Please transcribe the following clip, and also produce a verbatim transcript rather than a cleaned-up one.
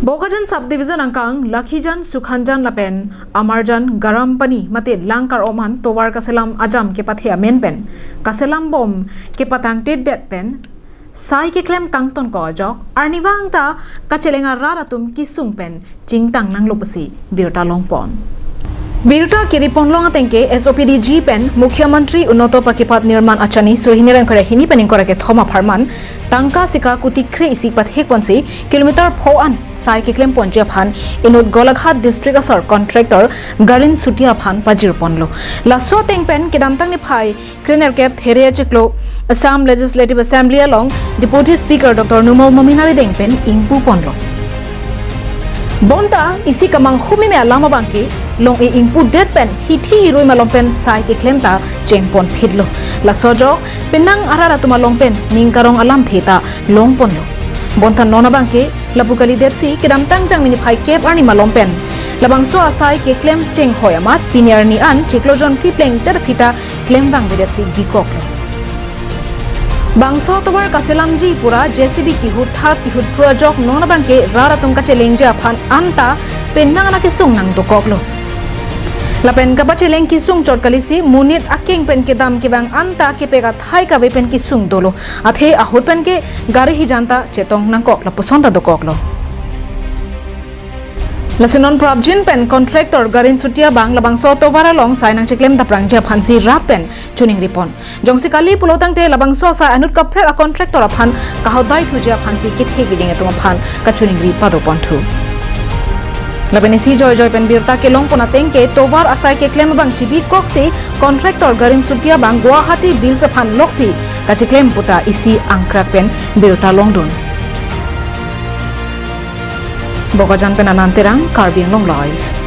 Bokajan Subdivision angkang Lakhijan, Sukhanjan lapen Amarjan, Garampani mate Langkar-om an tovar kaselam ajam kepathe amen pen kaselam bom kepatangtedet pen sai keklem kangtonkok ajok arnivang ta kacheleng arat atum kesung pen chingtang nanglo pusi birta longpon. Birta kiriponlong atengke S O P D G pen Mukhyamantri Unnoto Pakipat Nirman Achani suri hini ra ingkoi ra hini pen ingkoi ra kethom apharman tangka sika kuti kre-isi pathekponsi kilometer pho an sai keklemponji aphan inut Golaghat district asor contractor Garin Sutia aphan pajirponlo. Laso ateng pen kedamtang niphai krenerkep there achiklo Assam Legislative Assembly along Deputy Speaker Doctor Numal Momin arideng pen ingpuponlo. Bonta isi kamanghu meme alam abangke long-e ingpudet pen hithi hirui malom pen sai keklem ta chengponphitlo. Laso ajok penang arat atum along pen ning karong alamthe ta longponlo. Bonta non abangke lapu kalidetsi kedamtang Jangmi niphai kep arni malom pen labangso asai keklem chenghoi amat pini arni an chiklo jon phli plengdet aphi ta klem vangvedetsi bikoklo. Bangso tovar kaselamji pura J C B kihut tha kihut phru ajok non abangke rat atum kachelengji aphan anta penang ana kesung nangdokoklo. Lapen kapacheleng kesung chot kalisi monit akeng pen kedam kevang anta kepek athai kave pen kesung dolo. Athe ahut penke gari hijan ta chetong nangkok lapuson ta dokoklo. Lasi non prapjin pen contractor Garin Sutia abang labangso tovar along sai nangcheklem daprangji aphansi rap pen chuningripon. Jongsi kali pulotangte labangso asai anut kaprek a contractor aphan kahodai thuji aphansi kethe keding atum aphan kachuningri padoponthu. Lapen isi joijoi pen birta kelongpon atengke tovar asai keklem abang chibikoksi contractor Garin Sutia abang Guwahati Bills aphan loksi kacheklem puta isi angkrak pen birta longdun. Bokajan pen Anand Terang, Karbi Anglong Live.